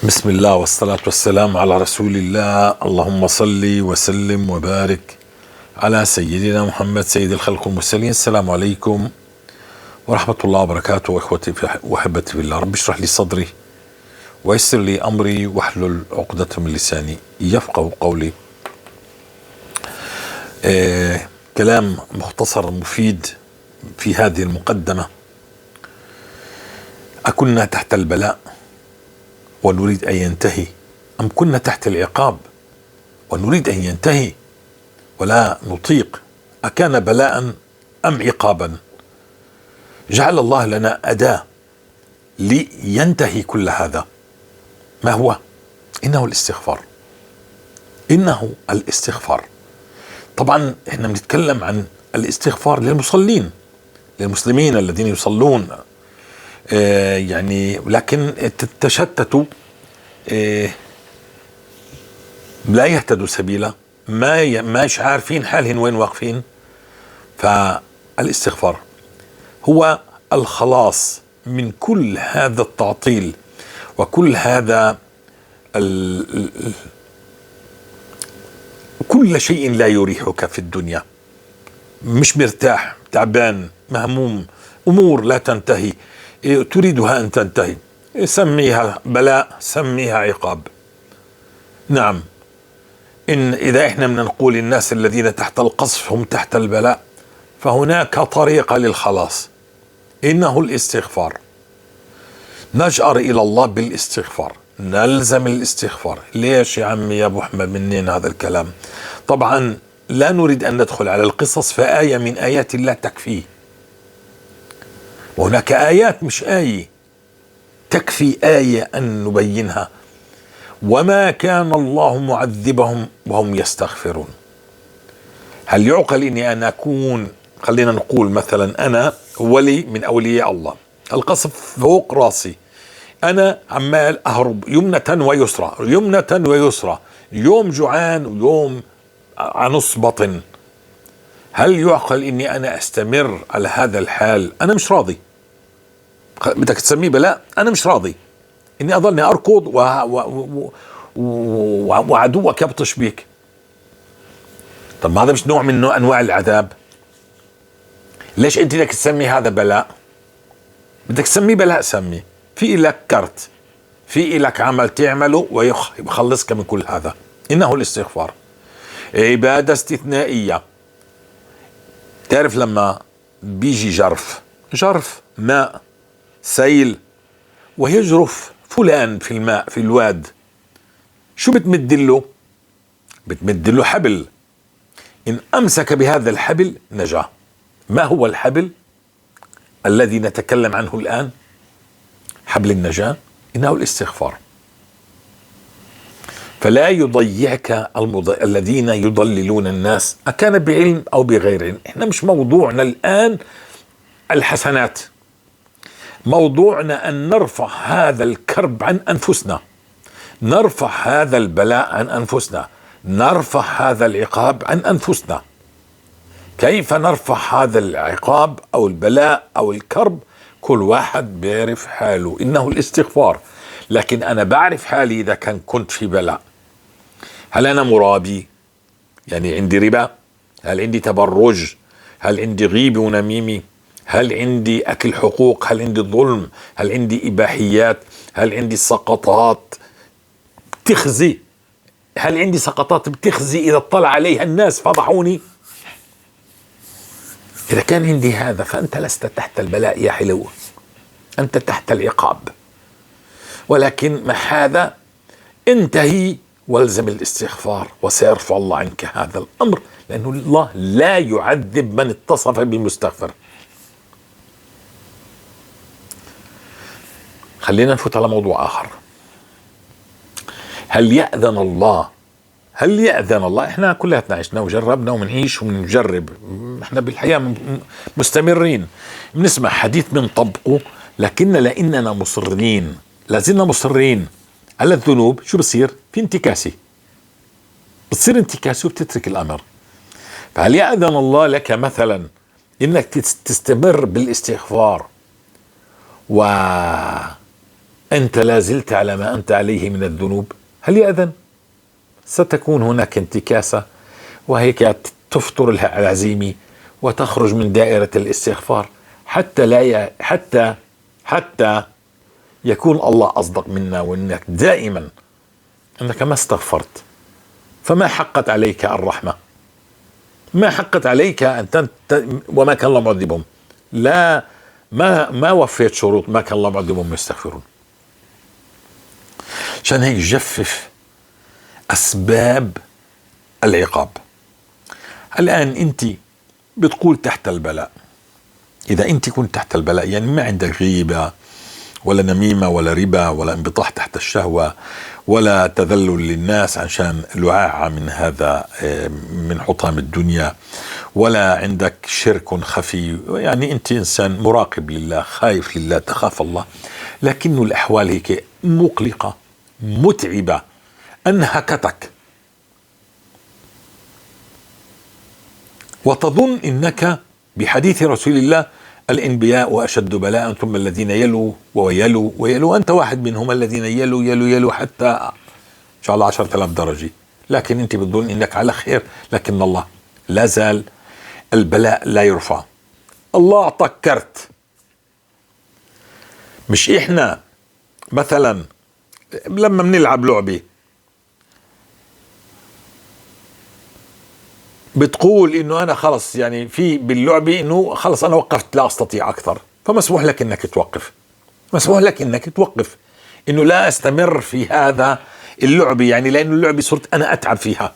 بسم الله والصلاة والسلام على رسول الله. اللهم صل وسلم وبارك على سيدنا محمد سيد الخلق والمرسلين. السلام عليكم ورحمة الله وبركاته. إخوتي وأحبتي في الله، رب اشرح لي صدري ويسر لي أمري واحلل عقدة من لساني يفقه قولي. كلام مختصر مفيد في هذه المقدمة. أكنا تحت البلاء ونريد أن ينتهي، أم كنا تحت العقاب ونريد أن ينتهي ولا نطيق؟ أكان بلاء أم عقابا؟ جعل الله لنا أداة لينتهي كل هذا. ما هو؟ إنه الاستغفار. إنه الاستغفار. طبعا إحنا بنتكلم عن الاستغفار للمصلين، للمسلمين الذين يصلون، يعني لكن تشتتوا، لا يهتدوا سبيلا، ماش عارفين حالهن وين واقفين. فالاستغفار هو الخلاص من كل هذا التعطيل وكل هذا كل شيء لا يريحك في الدنيا. مش مرتاح، تعبان، مهموم، أمور لا تنتهي، تريدها أن تنتهي، سميها بلاء، سميها عقاب. نعم، إن إذا إحنا بدنا نقول الناس الذين تحت القصف هم تحت البلاء، فهناك طريقة للخلاص، إنه الاستغفار. نجأر إلى الله بالاستغفار، نلزم الاستغفار. ليش يا عمي يا أبو أحمد منين هذا الكلام؟ طبعا لا نريد أن ندخل على القصص، فآية من آيات الله تكفي، وهناك آيات مش آية، تكفي آية أن نبينها. وما كان الله معذبهم وهم يستغفرون. هل يعقل إني أنا أكون، خلينا نقول مثلا أنا ولي من أولياء الله، القصف فوق راسي، أنا عمال أهرب يمنة ويسرى، يمنة ويسرى، يوم جوعان ويوم عنص بطن. هل يعقل إني أنا أستمر على هذا الحال؟ أنا مش راضي. بدك تسميه بلاء، أنا مش راضي إني أظلني أركض وعدوك يبطش بيك. طب ما هذا مش نوع من أنواع العذاب؟ ليش أنت بدك تسمي هذا بلاء؟ بدك تسميه بلاء، سميه. في إلك كرت، في إلك عمل تعمله ويخلصك من كل هذا. إنه الاستغفار، عبادة استثنائية. تعرف لما بيجي جرف ماء، سيل، ويجرف فلان في الماء في الواد، شو بتمد له؟ بتمد له حبل. إن أمسك بهذا الحبل نجا. ما هو الحبل الذي نتكلم عنه الآن؟ حبل النجاة، إنه الاستغفار. فلا يضيعك الذين يضللون الناس، أكان بعلم أو بغير علم. إحنا مش موضوعنا الآن الحسنات، موضوعنا أن نرفع هذا الكرب عن أنفسنا، نرفع هذا البلاء عن أنفسنا، نرفع هذا العقاب عن أنفسنا. كيف نرفع هذا العقاب أو البلاء أو الكرب؟ كل واحد بيعرف حاله. إنه الاستغفار. لكن أنا بعرف حالي إذا كنت في بلاء. هل أنا مرابي؟ يعني عندي ربا؟ هل عندي تبرج؟ هل عندي غيبة ونميمة؟ هل عندي أكل حقوق؟ هل عندي ظلم؟ هل عندي إباحيات؟ هل عندي سقطات بتخزي؟ هل عندي سقطات بتخزي إذا اطلع عليها الناس فضحوني؟ إذا كان عندي هذا فأنت لست تحت البلاء يا حلو، أنت تحت العقاب. ولكن مع هذا انتهي والزم الاستغفار، وسيرفع الله عنك هذا الأمر، لأنه الله لا يعذب من اتصف بمستغفر. خلينا نفوت على موضوع آخر. هل يأذن الله؟ هل يأذن الله؟ احنا كلنا عشنا وجربنا ومنعيش ومنجرب، احنا بالحياة مستمرين، بنسمع حديث بنطبقه، لكن لأننا مصرين، لازلنا مصرين على الذنوب، شو بصير؟ في انتكاسة، بتصير انتكاسة وبتترك الأمر. فهل يأذن الله لك مثلا إنك تستمر بالاستغفار أنت لا زلت على ما أنت عليه من الذنوب، هل يأذن؟ ستكون هناك انتكاسة، وهيك تفطر العزيمة وتخرج من دائرة الاستغفار حتى لا حتى حتى يكون الله أصدق منا، وإنك دائما أنك ما استغفرت، فما حقت عليك الرحمة، ما حقت عليك أن وما كان الله معذبهم، لا ما وفيت شروط ما كان الله معذبهم يستغفرون. عشان هيك جفف أسباب العقاب. الآن أنت بتقول تحت البلاء، إذا أنت كنت تحت البلاء يعني ما عندك غيبة ولا نميمة ولا ربا ولا انبطاح تحت الشهوة ولا تذلل للناس عشان لعاعة من هذا من حطام الدنيا، ولا عندك شرك خفي، يعني أنت إنسان مراقب لله، خايف لله، تخاف الله، لكن الأحوال هيك مقلقة متعبة أنهكتك، وتظن إنك بحديث رسول الله الانبياء واشد بلاء ثم الذين يلوا ويلوا ويلوا، انت واحد منهم الذين يلوا يلوا يلوا حتى ان شاء الله 10,000 درجه، لكن انت بتظن انك على خير، لكن الله لا زال البلاء لا يرفع. الله اعطاك كرت، مش احنا مثلا لما بنلعب لعبه بتقول انه انا خلص، يعني في باللعبه انه خلص انا وقفت لا استطيع اكثر، فمسموح لك انك توقف، مسموح لك انك توقف، انه لا استمر في هذا اللعبه، يعني لانه اللعبه صرت انا اتعب فيها،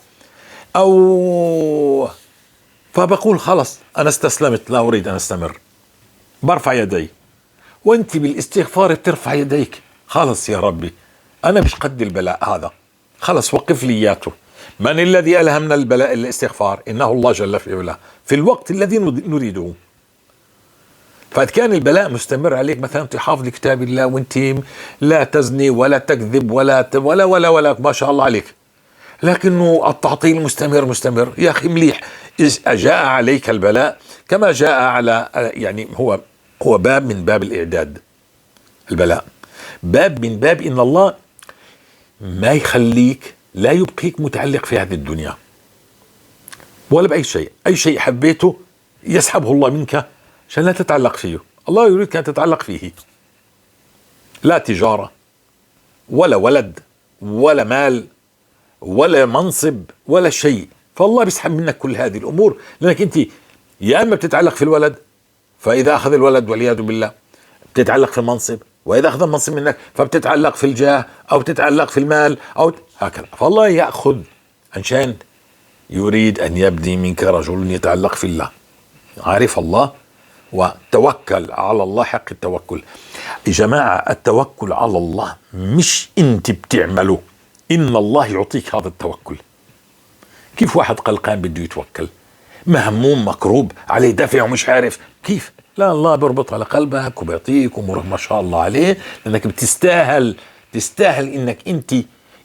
او فبقول خلص انا استسلمت لا اريد ان استمر، برفع يدي، وانت بالاستغفار بترفع يديك، خلص يا ربي انا مش قد البلاء هذا، خلص وقف لي اياته. من الذي ألهمنا البلاء الاستغفار؟ إنه الله جل في علاه في الوقت الذي نريده. فإذا كان البلاء مستمر عليك، مثلا أنت حافظ كتاب الله وأنت لا تزني ولا تكذب ولا ولا ولا ولا ما شاء الله عليك، لكنه التعطيل مستمر مستمر، يا أخي مليح، جاء عليك البلاء كما جاء على، يعني هو باب من باب الإعداد، البلاء باب من باب إن الله ما يخليك، لا يبقيك متعلق في هذه الدنيا ولا بأي شيء، أي شيء حبيته يسحبه الله منك عشان لا تتعلق فيه، الله يريدك أن تتعلق فيه، لا تجارة ولا ولد ولا مال ولا منصب ولا شيء، فالله بيسحب منك كل هذه الأمور، لأنك أنت يا إما بتتعلق في الولد، فإذا أخذ الولد والعياذ بالله بتتعلق في المنصب، وإذا أخذ المنصب منك فبتتعلق في الجاه أو بتتعلق في المال أو هكذا. فالله يأخذ عشان يريد أن يبني منك رجل يتعلق في الله، عارف الله وتوكل على الله حق التوكل. يا جماعة التوكل على الله مش أنت بتعمله، إن الله يعطيك هذا التوكل. كيف واحد قلقان بده يتوكل، مهموم مكروب عليه دفع ومش عارف كيف؟ لا، الله بيربط على قلبك وبيعطيك امورك ما شاء الله عليه، لانك بتستاهل، تستاهل انك انت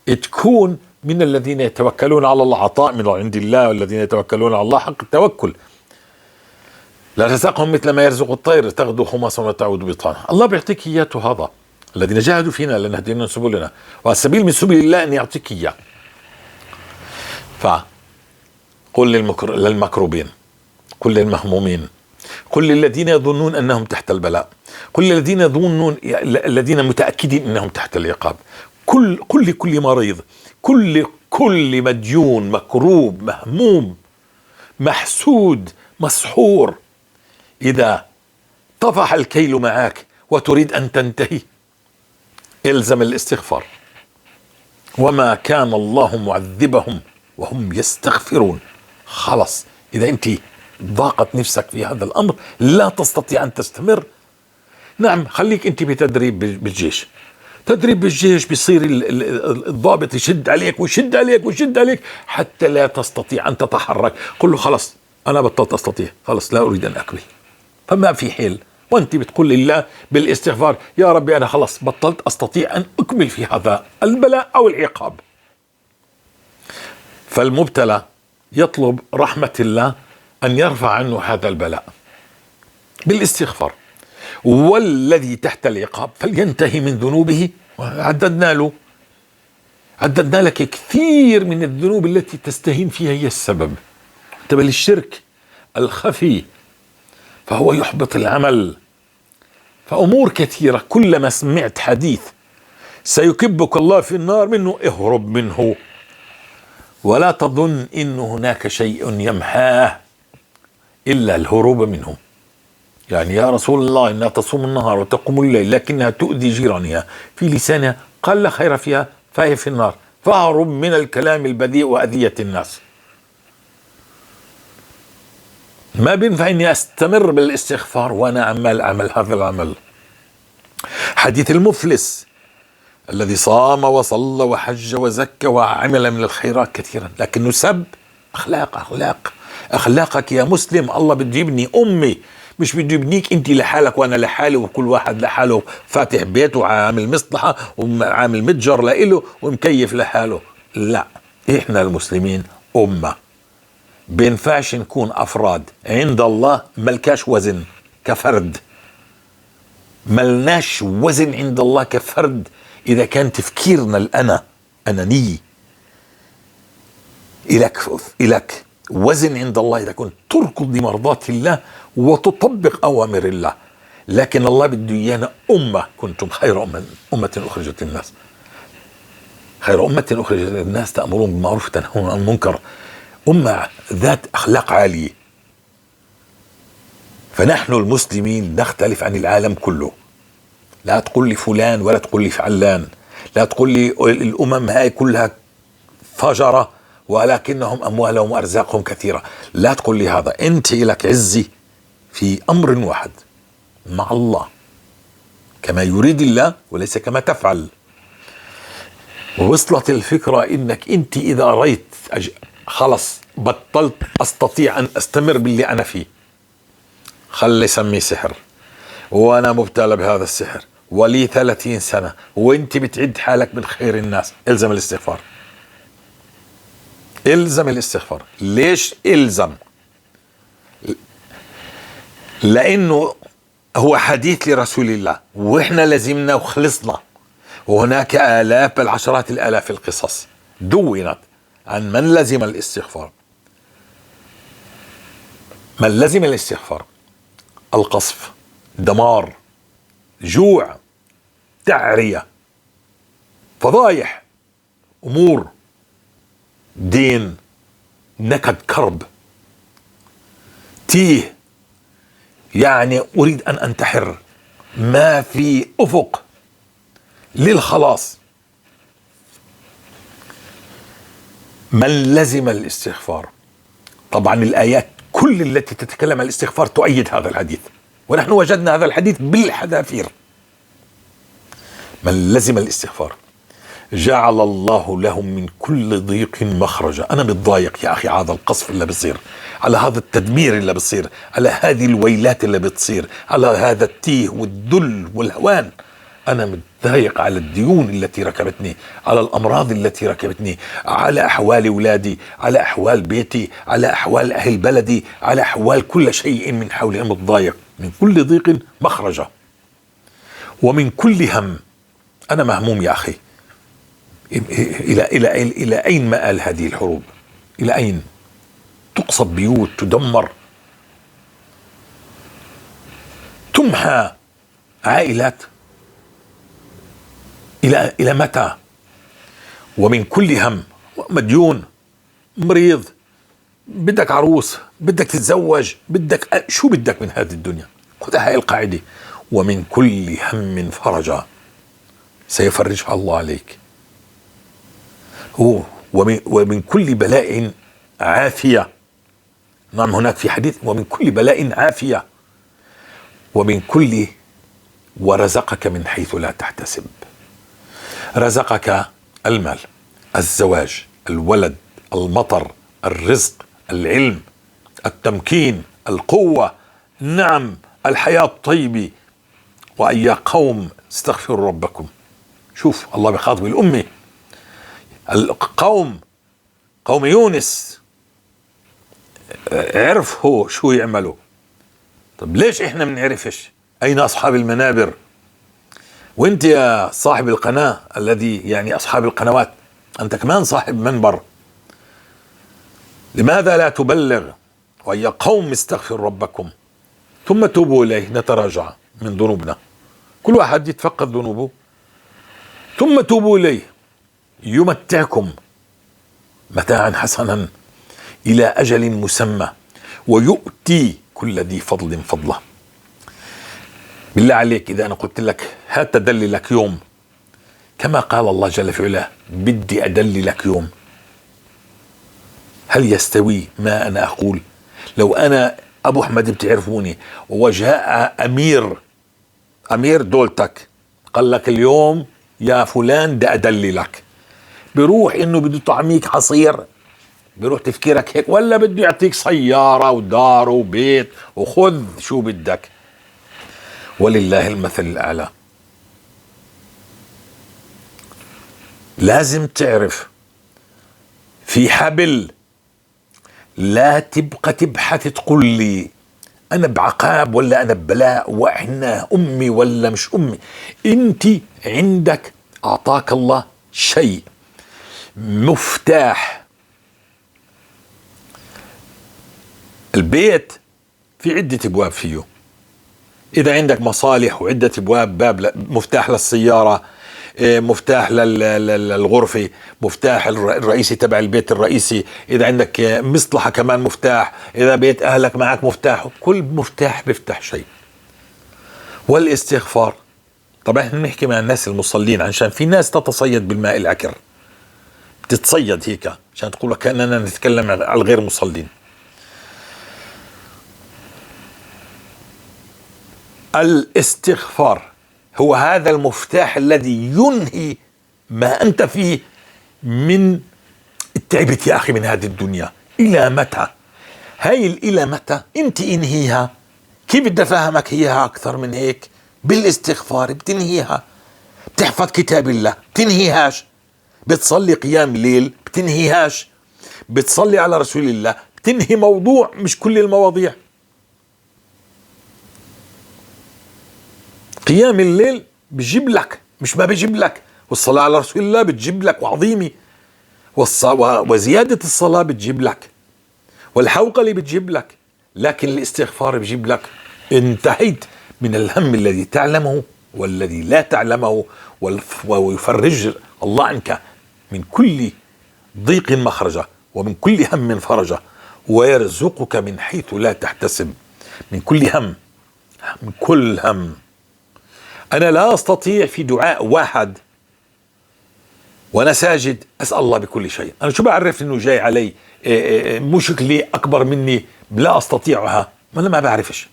تكون من الذين يتوكلون على الله، عطاء من عند الله، والذين يتوكلون على الله حق التوكل. لا رزقهم مثل ما يرزق الطير تغدو خماصا وتعود بطانا. الله بيعطيك اياه هذا، الذين جاهدوا فينا لنهدينهم سبلنا، والسبيل من سبل الله ان يعطيك اياه. فقل للمكروبين، قل للمهمومين، قل للذين يظنون انهم تحت البلاء، قل للذين يظنون، الذين متاكدين انهم تحت العقاب، قل لكل مريض، كل مديون، مكروب، مهموم، محسود، مسحور، اذا طفح الكيل معك وتريد ان تنتهي الزم الاستغفار. وما كان الله معذبهم وهم يستغفرون. خلص، اذا انت ضاقت نفسك في هذا الامر لا تستطيع ان تستمر، نعم خليك انت بتدريب بالجيش، تدريب بالجيش بيصير الضابط يشد عليك ويشد عليك ويشد عليك حتى لا تستطيع ان تتحرك، قل له خلص انا بطلت استطيع، خلص لا اريد ان اكمل، فما في حيل. وانت بتقول لله بالاستغفار يا ربي انا خلص بطلت استطيع ان اكمل في هذا البلاء او العقاب. فالمبتلى يطلب رحمة الله أن يرفع عنه هذا البلاء بالاستغفار. والذي تحت العقاب فلينتهي من ذنوبه. عددنا له، عددنا لك كثير من الذنوب التي تستهين فيها هي السبب. انتبه للشرك الخفي فهو يحبط العمل. فأمور كثيرة، كلما سمعت حديث سيكبك الله في النار منه اهرب منه، ولا تظن إن هناك شيء يمحاه إلا الهروب منه. يعني يا رسول الله إنها تصوم النهار وتقوم الليل لكنها تؤذي جيرانها في لسانها، قال لا خير فيها فهي في النار. فاهرب من الكلام البذيء وأذية الناس. ما بينفع إني أستمر بالاستغفار وأنا عمال أعمل هذا العمل. حديث المفلس الذي صام وصلى وحج وزكى وعمل من الخيرات كثيرا، لكنه سب أخلاق أخلاق أخلاقك يا مسلم. الله بده يبني أمي، مش بده يبنيك أنت لحالك وأنا لحالي وكل واحد لحاله فاتح بيته وعامل مصلحة وعامل متجر لإله ومكيف لحاله. لا، إحنا المسلمين أمة، بينفعش نكون أفراد عند الله ملكاش وزن كفرد، ملناش وزن عند الله كفرد إذا كان تفكيرنا الأنا أناني. إلك وزن عند الله إذا كنت تركض لمرضاة الله وتطبق أوامر الله. لكن الله بده إيانا أمة، كنتم خير أمة أخرجت للناس، خير أمة أخرجت للناس تأمرون بالمعروف وتنهون عن المنكر، أمة ذات أخلاق عالية. فنحن المسلمين نختلف عن العالم كله. لا تقول لي فلان ولا تقول لي فعلان، لا تقول لي الأمم هاي كلها فجرة ولكنهم أموالهم وأرزاقهم كثيرة، لا تقول لي هذا. أنت لك عزي في أمر واحد مع الله، كما يريد الله وليس كما تفعل. ووصلت الفكرة إنك أنت إذا رأيت خلص بطلت أستطيع أن أستمر باللي أنا فيه، خلي سميه سحر، وأنا مبتلى بهذا السحر ولي 30 سنة، وانت بتعد حالك من خير الناس، الزم الاستغفار، الزم الاستغفار. ليش الزم؟ لأنه هو حديث لرسول الله وإحنا لزمنا وخلصنا، وهناك آلاف بل عشرات الآلاف القصص دونت عن من لزم الاستغفار. من لزم الاستغفار القصف، دمار، جوع، تعرية، فضايح، أمور، دين، نكد، كرب، تيه، يعني أريد أن أنتحر، ما في أفق للخلاص. من لزم الاستغفار، طبعا الآيات كل التي تتكلم عن الاستغفار تؤيد هذا الحديث، ونحن وجدنا هذا الحديث بالحذافير. من لزم الاستغفار جعل الله لهم من كل ضيق مخرجا. أنا متضايق يا أخي على هذا القصف اللي بصير، على هذا التدمير اللي بصير، على هذه الويلات اللي بتصير، على هذا التيه والذل والهوان. أنا متضايق على الديون التي ركبتني، على الأمراض التي ركبتني، على أحوال أولادي، على أحوال بيتي، على أحوال أهل بلدي، على أحوال كل شيء من حولي. أنا متضايق. من كل ضيق مخرجا ومن كل هم. أنا مهموم يا أخي. إلى إلى إلى أين مآل هذه الحروب؟ إلى أين؟ تقصف بيوت، تدمر، تمحى عائلات، إلى متى؟ ومن كل هم، مديون، مريض، بدك عروس، بدك تتزوج، بدك شو بدك من هذه الدنيا؟ خذ هاي القاعدة، ومن كل هم فرجا، سيفرجها الله عليك. هو ومن كل بلاء عافية. نعم، هناك في حديث ومن كل بلاء عافية، ومن كل ورزقك من حيث لا تحتسب. رزقك المال، الزواج، الولد، المطر، الرزق، العلم، التمكين، القوة، نعم، الحياة الطيبة. وأي قوم استغفروا ربكم. شوف الله بخاطب الأمة، القوم، قوم يونس عرفوا شو يعملوا. طب ليش احنا بنعرفش؟ أين أصحاب المنابر؟ وانت يا صاحب القناة الذي يعني أصحاب القنوات، أنت كمان صاحب منبر، لماذا لا تبلغ؟ ويا قوم استغفروا ربكم ثم توبوا إليه. نتراجع من ذنوبنا، كل واحد يتفقد ذنوبه، ثم توبوا إليه يمتعكم متاعا حسنا إلى أجل مسمى ويؤتي كل ذي فضل فضله. بالله عليك إذا أنا قلت لك هات أدللك يوم، كما قال الله جل في علاه بدي أدللك يوم، هل يستوي ما أنا أقول؟ لو أنا أبو أحمد بتعرفوني وجاء أمير دولتك قال لك اليوم يا فلان بدي أدللك، بيروح إنه بده يطعميك عصير، بيروح تفكيرك هيك، ولا بده يعطيك سيارة ودار وبيت وخذ شو بدك؟ ولله المثل الأعلى. لازم تعرف في حبل، لا تبقى تبحث تقول لي أنا بعقاب ولا أنا ببلاء وإحنا أمي ولا مش أمي. أنت عندك أعطاك الله شيء، مفتاح البيت في عدة أبواب فيه. إذا عندك مصالح وعدة أبواب، باب مفتاح للسيارة، مفتاح للغرفة، مفتاح الرئيسي تبع البيت الرئيسي، إذا عندك مصلحة كمان مفتاح، إذا بيت أهلك معك مفتاح، كل مفتاح بيفتح شيء. والاستغفار، طبعا احنا بنحكي مع الناس المصلين عشان في ناس تتصيد بالماء العكر، بتتصيد هيك عشان تقول كأننا نتكلم على الغير مصلين. الاستغفار هو هذا المفتاح الذي ينهي ما أنت فيه من تعبت يا أخي من هذه الدنيا. إلى متى؟ هاي الإلى متى أنت إنهيها. كيف بدي أفهمك إياها أكثر من هيك؟ بالاستغفار بتنهيها، بتحفظ كتاب الله بتنهيهاش، بتصلي قيام ليل بتنهيهاش، بتصلي على رسول الله بتنهي موضوع، مش كل المواضيع. قيام الليل بجيب لك، مش ما بجيب لك، والصلاة على رسول الله بتجيب لك وعظيمة، وزيادة الصلاة بتجيب لك، والحوقلة بتجيب لك، لكن الاستغفار بجيب لك انتهيت من الهم الذي تعلمه والذي لا تعلمه، ويفرج الله عنك من كل ضيق مخرجة ومن كل هم فرجة، ويرزقك من حيث لا تحتسب، من كل هم، من كل هم. أنا لا أستطيع في دعاء واحد وأنا ساجد أسأل الله بكل شيء. أنا شو بعرف إنه جاي علي مشكلة أكبر مني لا أستطيعها؟ ما أنا ما بعرفش،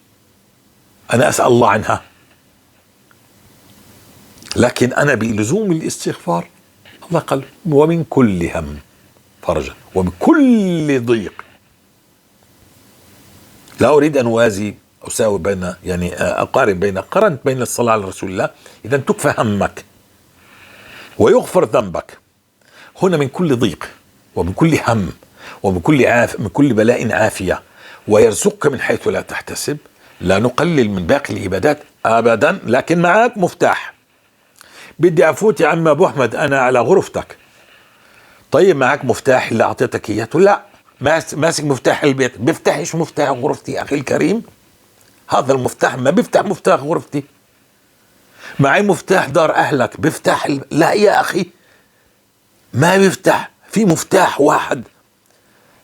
أنا أسأل الله عنها. لكن أنا بلزوم الاستغفار الله قال ومن كل هم فرجا ومن كل ضيق. لا أريد أن أوازي أساوي بين، يعني أقارن بين، قرنت بين الصلاة على رسول الله، إذا تكفى همك ويغفر ذنبك. هنا من كل ضيق ومن كل هم ومن كل من كل بلاء عافية، ويرزقك من حيث لا تحتسب. لا نقلل من باقي العبادات أبدا، لكن معك مفتاح. بدي أفوت يا عم أبو أحمد أنا على غرفتك، طيب معك مفتاح اللي أعطيتك إياه؟ لا، ماسك مفتاح البيت. بيفتحش مفتاح غرفتي أخي الكريم، هذا المفتاح ما بيفتح مفتاح غرفتي. معي مفتاح دار أهلك بيفتح لا يا أخي ما بيفتح. في مفتاح واحد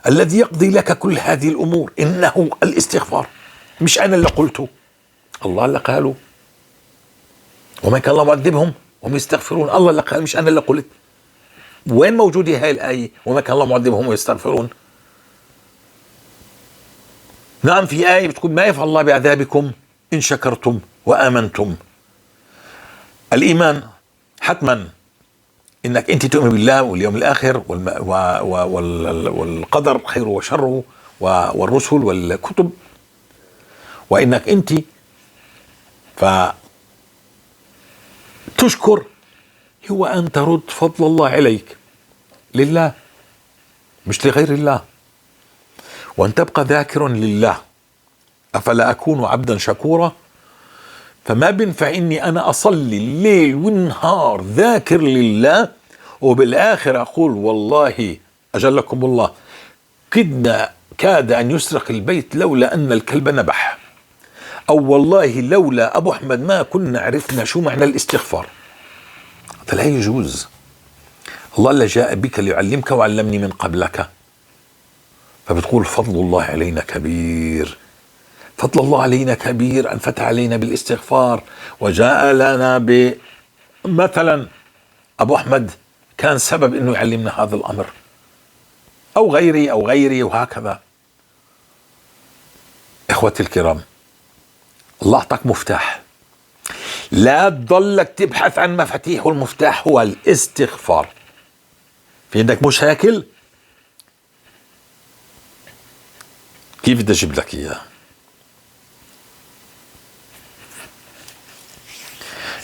الذي يقضي لك كل هذه الأمور، إنه الاستغفار. مش أنا اللي قلته، الله اللي قاله. وما كان الله معذبهم وهم يستغفرون، الله اللي قال، مش أنا اللي قلت. وين موجودة هاي الآية وما كان الله معذبهم ويستغفرون؟ نعم في آية بتقول ما يفعل الله بعذابكم إن شكرتم وآمنتم. الإيمان حتما إنك أنت تؤمن بالله واليوم الآخر والقدر خيره وشره والرسل والكتب، وإنك أنت فتشكر هو أن ترد فضل الله عليك لله مش لغير الله، وأن تبقى ذاكرا لله. أفلا أكون عبدا شكورا؟ فما بنفع إني أنا أصلي الليل والنهار ذاكر لله وبالآخر أقول والله أجلكم الله كاد أن يسرق البيت لولا أن الكلب نبح، أو والله لولا أبو أحمد ما كنا عرفنا شو معنى الاستغفار. فلا يجوز. الله اللي جاء بك ليعلمك وعلمني من قبلك. فبتقول فضل الله علينا كبير، فضل الله علينا كبير أن فتح علينا بالاستغفار وجاء لنا مثلا أبو أحمد كان سبب أنه يعلمنا هذا الأمر، أو غيري أو غيري وهكذا. إخوتي الكرام، الله أعطاك مفتاح، لا تضلك تبحث عن مفاتيح، والمفتاح هو الاستغفار. في عندك مشاكل، كيف بدي اجيب لك اياه؟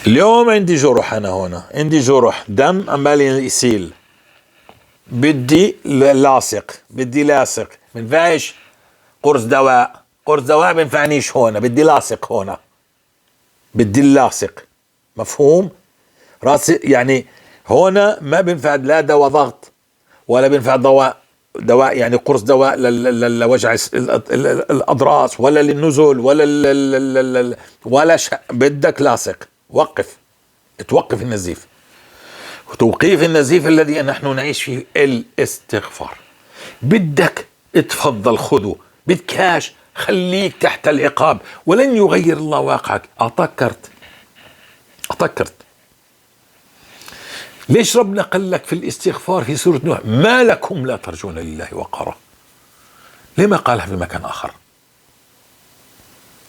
اليوم عندي جرح، انا هنا عندي جرح، دم عمال يسيل، بدي لاصق، بدي لاصق، بنفعش قرص دواء، قرص دواء بنفعنيش هنا، بدي لاصق هنا، بدي اللاصق، مفهوم؟ راسي يعني هنا ما بنفع لا دواء ضغط ولا بنفع دواء يعني قرص دواء لوجع الاضراس ولا للنزل ولا ولا شيء، بدك لاصق. وقف، توقف النزيف. توقيف النزيف الذي نحن نعيش فيه الاستغفار. بدك اتفضل خذه، بدكاش خليك تحت العقاب ولن يغير الله واقعك. اعطاك كرت، اعطاك كرت. ليش ربنا قال لك في الاستغفار في سورة نوح ما لكم لا ترجون لله وقارا؟ ليه ما قالها في مكان آخر؟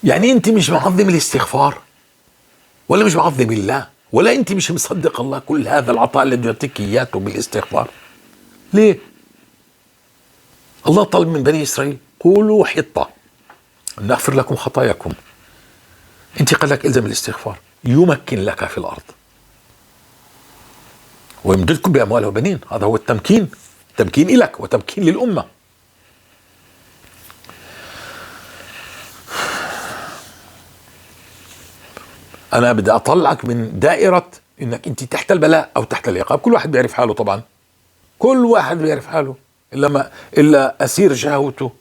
يعني أنت مش معظم الاستغفار، ولا مش معظم الله، ولا أنت مش مصدق الله كل هذا العطاء اللي يعطيك إياه بالاستغفار. ليه؟ الله طلب من بني إسرائيل قولوا حطة نغفر لكم خطاياكم. أنت قال لك الزم الاستغفار يمكن لك في الأرض ويمددكم بأموال وبنين. هذا هو التمكين، تمكين لك وتمكين للأمة. أنا بدي أطلعك من دائرة إنك أنت تحت البلاء أو تحت العقاب. كل واحد بيعرف حاله طبعا، كل واحد بيعرف حاله، إلا أسير شهوته،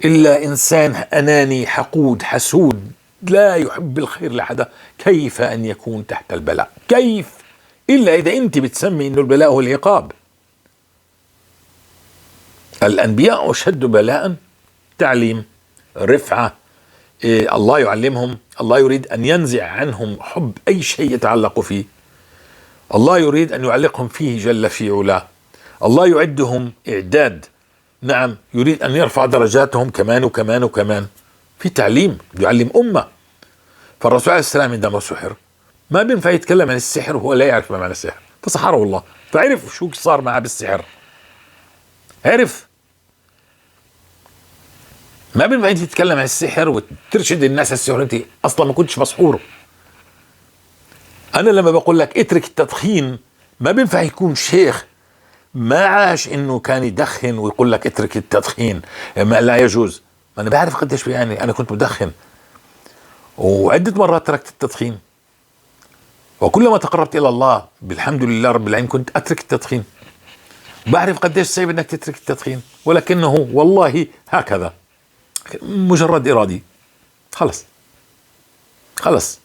إلا إنسان أناني حقود حسود لا يحب الخير لحدا، كيف أن يكون تحت البلاء؟ كيف؟ إلا إذا أنت بتسمي إنه البلاء هو العقاب. الأنبياء أشد بلاء، تعليم، رفعة، إيه الله يعلمهم، الله يريد أن ينزع عنهم حب أي شيء يتعلق فيه، الله يريد أن يعلقهم فيه جل في علاه، الله يعدهم إعداد، نعم يريد أن يرفع درجاتهم كمان وكمان وكمان. في تعليم، يعلم أمة. فالرسول عليه السلام عندما سحر ما بينفع يتكلم عن السحر وهو لا يعرف ما معنى السحر، فسحره الله، فعرف شو صار معه بالسحر، عرف. ما بينفع انت تتكلم عن السحر وترشد الناس السحر، انت اصلا ما كنتش مسحور. انا لما بقول لك اترك التدخين ما بينفع يكون شيخ ما عاش انه كان يدخن ويقول لك اترك التدخين ما لا يجوز. ما انا بعرف قديش يعني انا كنت مدخن وعدة مرات تركت التدخين، وكلما تقربت الى الله بالحمد لله رب العالمين كنت اترك التدخين. بعرف قديش صعب انك تترك التدخين، ولكنه والله هكذا مجرد ارادي، خلص خلص،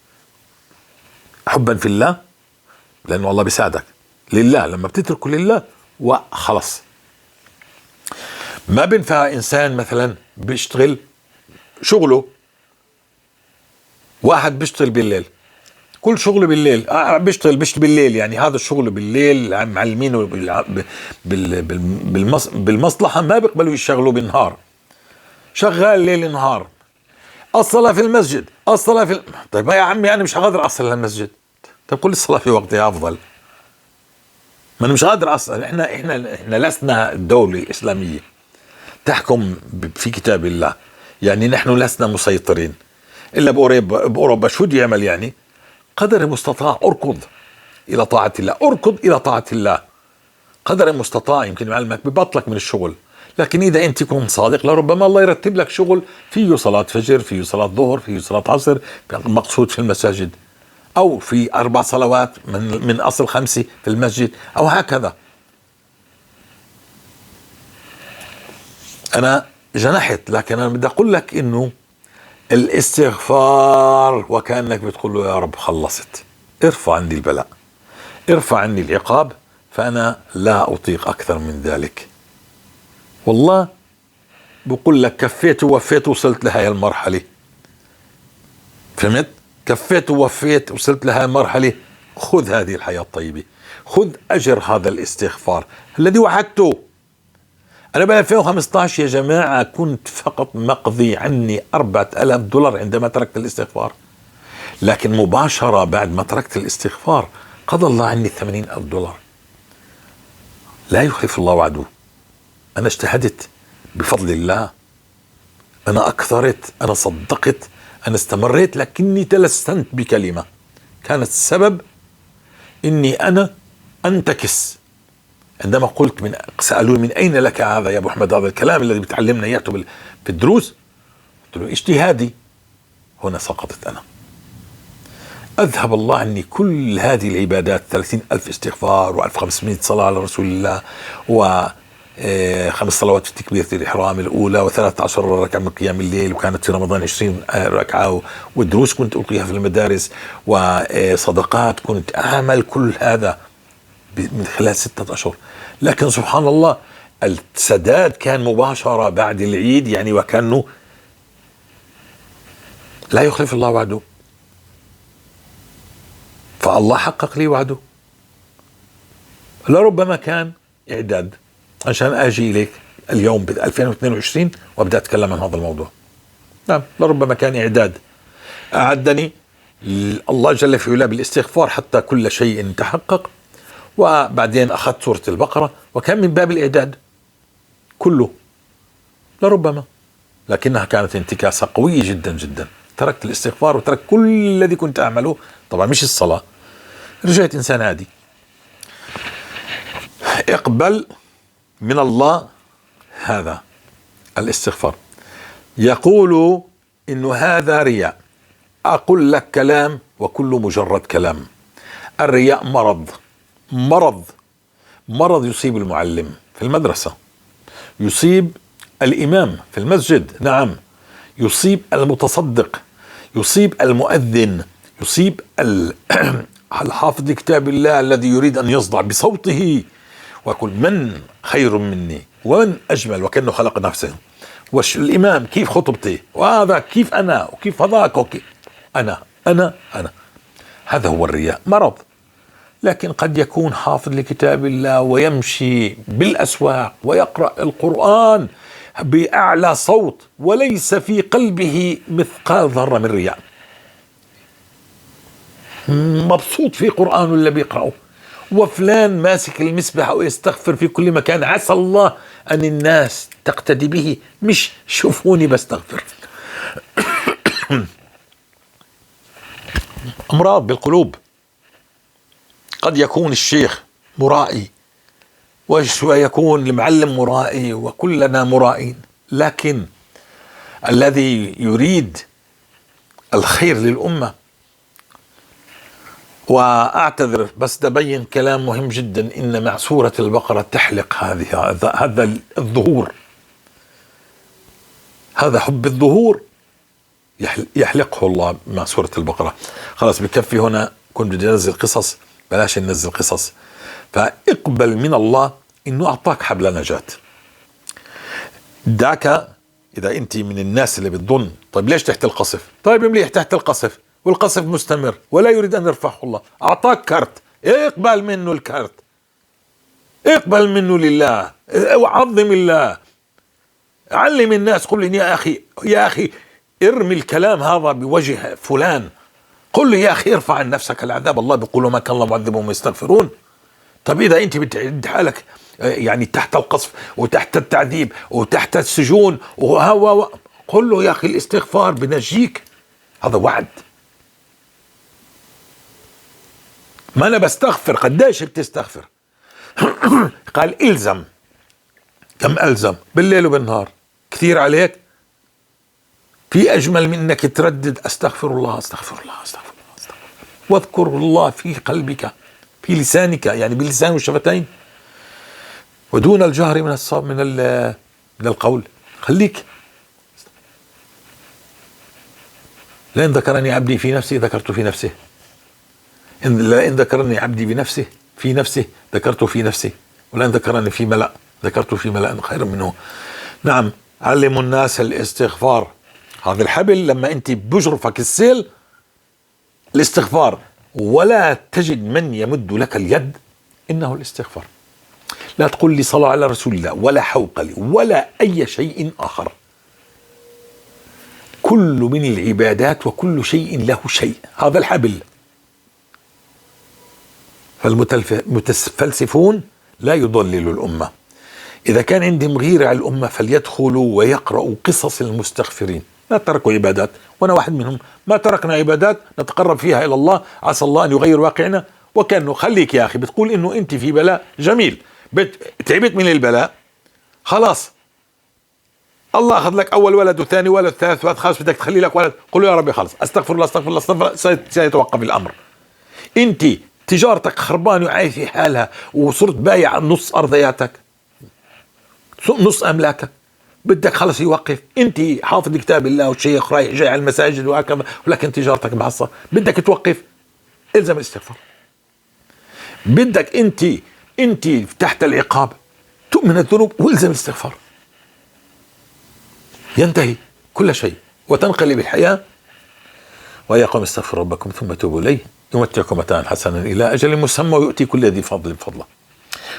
حبا في الله، لانه الله بيساعدك لله لما بتتركه لله وخلص. ما بينفع انسان مثلا بيشتغل شغله، واحد بيشتغل بالليل، كل شغله بالليل، بيشتغل بالليل، يعني هذا الشغل بالليل معلمينه بالمصلحة، ما بيقبلوا يشتغلوا بالنهار، شغال ليل نهار، الصلاة في المسجد، الصلاة في طيب يا عمي أنا مش قادر أصل للمسجد، طيب كل الصلاة في وقتها أفضل، ما أنا مش قادر أصل. إحنا لسنا الدولة الإسلامية تحكم في كتاب الله، يعني نحن لسنا مسيطرين إلا بأوروبا. شو بده يعمل يعني؟ قدر المستطاع اركض إلى طاعة الله، اركض إلى طاعة الله قدر المستطاع. يمكن معلمك ببطلك من الشغل، لكن إذا أنت كنت صادق لربما الله يرتب لك شغل فيه صلاة فجر، فيه صلاة ظهر، فيه صلاة عصر، مقصود في المساجد، أو في 4 صلوات من أصل 5 في المسجد، أو هكذا. أنا جنحت، لكن أنا بدي أقول لك إنه الاستغفار وكأنك بتقول له يا رب خلصت، ارفع عني البلاء، ارفع عني العقاب، فأنا لا أطيق أكثر من ذلك. والله بقول لك كفيت ووفيت، وصلت لهي المرحلة. فهمت؟ كفيت ووفيت، وصلت لهي المرحلة. خذ هذه الحياة الطيبة، خذ أجر هذا الاستغفار الذي وعدته. أنا ب 2015 يا جماعة كنت فقط مقضي عني $4000 عندما تركت الاستغفار، لكن مباشرة بعد ما تركت الاستغفار قضى الله عني $80,000. لا يخلف الله وعده. أنا اجتهدت بفضل الله، أنا أكثرت، أنا صدقت، أنا استمريت، لكني تلسنت بكلمة كانت السبب إني أنا أنتكس. عندما قلت سألوني من أين لك هذا يا أبو أحمد، هذا الكلام الذي بتعلمنا إياه في الدروس، قلت له اجتهادي. هنا سقطت أنا. أذهب الله عني كل هذه العبادات، 30,000 استغفار و1500 صلاة على رسول الله، و 5 صلوات في تكبيرة الإحرام الأولى، و13 ركعة من قيام الليل، وكانت في رمضان 20 ركعة، والدروس كنت ألقيها في المدارس، وصدقات كنت أعمل كل هذا من خلال 6 أشهر. لكن سبحان الله السداد كان مباشرة بعد العيد، يعني وكأنه لا يخلف الله وعده، فالله حقق لي وعده. لربما كان إعداد عشان أجي إليك اليوم ب 2022 وأبدأ أتكلم عن هذا الموضوع. نعم، لربما كان إعداد، أعدني الله جل في علاه بالاستغفار حتى كل شيء تحقق، وبعدين أخذت سورة البقرة وكان من باب الإعداد كله لربما، لكنها كانت انتكاسة قوية جدا جدا. تركت الاستغفار وتركت كل الذي كنت أعمله، طبعا مش الصلاة، رجعت إنسان عادي. اقبل من الله هذا الاستغفار. يقول إنه هذا رياء. أقول لك كلام وكله مجرد كلام. الرياء مرض، مرض، مرض يصيب المعلم في المدرسة، يصيب الإمام في المسجد، نعم، يصيب المتصدق، يصيب المؤذن، يصيب الحافظ لكتاب الله الذي يريد أن يصدع بصوته ويقول من خير مني ومن أجمل، وكأنه خلق نفسه. والإمام كيف خطبتي، وهذا كيف أنا، وكيف هذاك، وكيف أنا أنا أنا. هذا هو الرياء، مرض. لكن قد يكون حافظ لكتاب الله ويمشي بالأسواق ويقرأ القرآن بأعلى صوت وليس في قلبه مثقال ذرة من رياء، مبسوط في قرآنه اللي بيقرأه، وفلان ماسك المسبح ويستغفر في كل مكان، عسى الله أن الناس تقتدي به، مش شوفوني بستغفر. أمراض بالقلوب. قد يكون الشيخ مرائي ويكون المعلم مرائي وكلنا مرائين، لكن الذي يريد الخير للأمة، وأعتذر بس تبين كلام مهم جدا، إن مع سورة البقرة تحلق هذا الظهور، هذا حب الظهور يحلقه الله مع سورة البقرة. خلاص بكفي هنا، كنت بدي أنزل قصص، بلاش ننزل قصص. فاقبل من الله إنه أعطاك حبل نجاة. داك إذا أنت من الناس اللي بتظن طيب ليش تحت القصف، طيب مليح تحت القصف والقصف مستمر ولا يريد أن يرفعه الله، أعطاك كارت، اقبل منه الكارت، اقبل منه لله، وعظم الله، علم الناس، قل لي يا أخي، يا أخي ارمي الكلام هذا بوجه فلان، قل له يا أخي ارفع عن نفسك العذاب، الله بيقول ما كان الله معذبهم ويستغفرون. طب إذا أنت بتعد حالك يعني تحت القصف وتحت التعذيب وتحت السجون وهو، قل له يا أخي الاستغفار بنجيك، هذا وعد. ما أنا بستغفر، قديش بتستغفر؟ قال إلزم، كم ألزم بالليل وبالنهار؟ كثير عليك؟ في أجمل من أنك تردد أستغفر الله أستغفر الله أستغفر الله أستغفر الله، واذكر الله في قلبك في لسانك، يعني باللسان والشفتين، ودون الجهر من القول. خليك. لئن ذكرني عبدي في نفسي ذكرت في نفسه، لئن ذكرني عبدي بنفسه في نفسه ذكرت في نفسه، ولئن ذكرني في ملأ ذكرت في ملأ خير منه. نعم، علموا الناس الاستغفار. هذا الحبل لما انت بجرفك السيل الاستغفار، ولا تجد من يمد لك اليد، انه الاستغفار. لا تقول لي صلاة على رسول الله ولا حوقلي ولا اي شيء اخر. كل من العبادات وكل شيء له شيء. هذا الحبل. فالمتفلسفون لا يضللوا الأمة. إذا كان عندهم غيرة على الأمة فليدخلوا ويقرأوا قصص المستغفرين. ما تركوا عبادات، وأنا واحد منهم، ما تركنا عبادات نتقرب فيها إلى الله، عسى الله أن يغير واقعنا. وكأنه خليك يا أخي بتقول إنه أنت في بلاء، جميل، تعبت من البلاء، خلاص الله أخذ لك أول ولد وثاني ولد وثالث ولد، خلاص بدك تخلي لك ولد، قل له يا ربي خلاص أستغفر الله أستغفر الله أستغفر الله، سيتوقف الأمر. أنت تجارتك خربانة وعايشة حالها وصرت بايع نص أرضياتك نص أملاكك، بدك خلص يوقف. أنت حافظ كتاب الله وشيخ رايح جاي على المساجد وهكذا، ولكن تجارتك بعصا، بدك توقف، الزم الاستغفار. بدك أنت تحت العقاب تؤمن الذنوب والزم الاستغفار، ينتهي كل شيء وتنقلب الحياة. ويا قوم استغفروا ربكم ثم توبوا إليه يمتعكم متاعا حسنا إلى أجل مسمى ويؤتي كل ذي فضل فضله.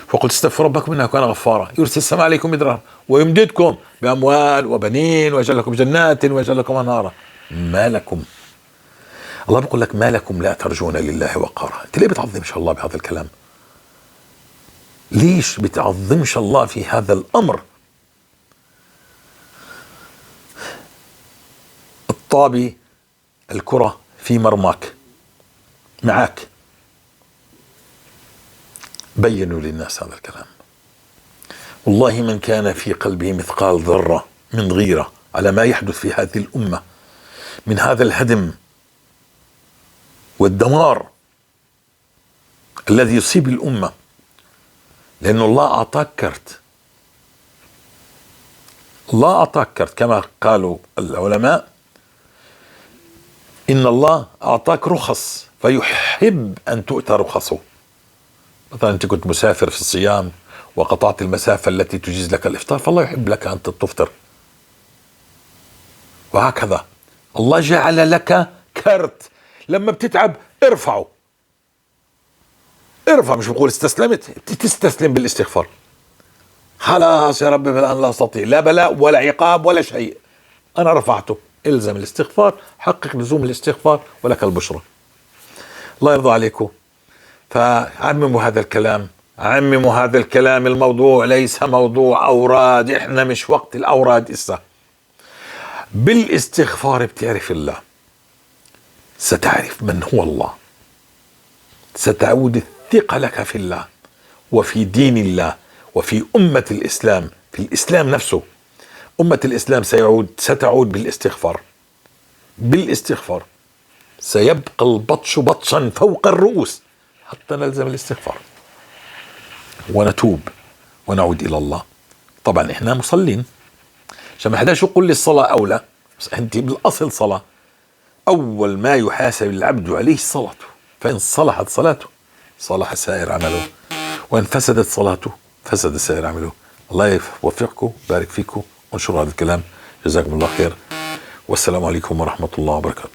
فقلت استغفروا ربكم إنه كان غفارا يرسل السماء عليكم مدرارا ويمددكم بأموال وبنين ويجعل لكم جنات ويجعل لكم أنهارا. ما لكم، الله بيقول لك ما لكم لا ترجون لله وقارا. أنت ليه بتعظمش الله بهذا الكلام؟ ليش بتعظمش الله في هذا الأمر؟ الطابي الكرة في مرماك معاك، بينوا للناس هذا الكلام. والله من كان في قلبه مثقال ذرة من غيرة على ما يحدث في هذه الأمة من هذا الهدم والدمار الذي يصيب الأمة، لأن الله أعطاك كرت، الله أعطاك كرت كما قالوا العلماء، إن الله أعطاك رخص فيحب أن تؤتى رخصه. مثلا أنت كنت مسافر في الصيام وقطعت المسافة التي تجيز لك الإفطار، فالله يحب لك أن تفطر. وهكذا الله جعل لك كرت، لما بتتعب ارفعه، ارفع، مش بقول استسلمت، تستسلم بالاستغفار، خلاص يا رب الآن لا أستطيع، لا بلاء ولا عقاب ولا شيء، أنا رفعته. الزم الاستغفار، حقق لزوم الاستغفار ولك البشرى. الله يرضى عليكم. فعمموا هذا الكلام، عمموا هذا الكلام. الموضوع ليس موضوع أوراد، احنا مش وقت الأوراد إسا. بالاستغفار بتعرف الله، ستعرف من هو الله، ستعود الثقة لك في الله وفي دين الله وفي أمة الإسلام، في الإسلام نفسه. أمة الإسلام ستعود بالاستغفار، بالاستغفار سيبقى البطش بطشا فوق الرؤوس حتى نلزم الاستغفار ونتوب ونعود إلى الله. طبعا إحنا مصلين، عشان ما حداش يقول لي الصلاة أولى، بس أنت بالأصل صلاة. أول ما يحاسب العبد عليه صلاته، فإن صلحت صلاته صلح سائر عمله، وإن فسدت صلاته فسد سائر عمله. الله يوفقكم، بارك فيكم، انشروا هذا الكلام. جزاكم الله خير، والسلام عليكم ورحمة الله وبركاته.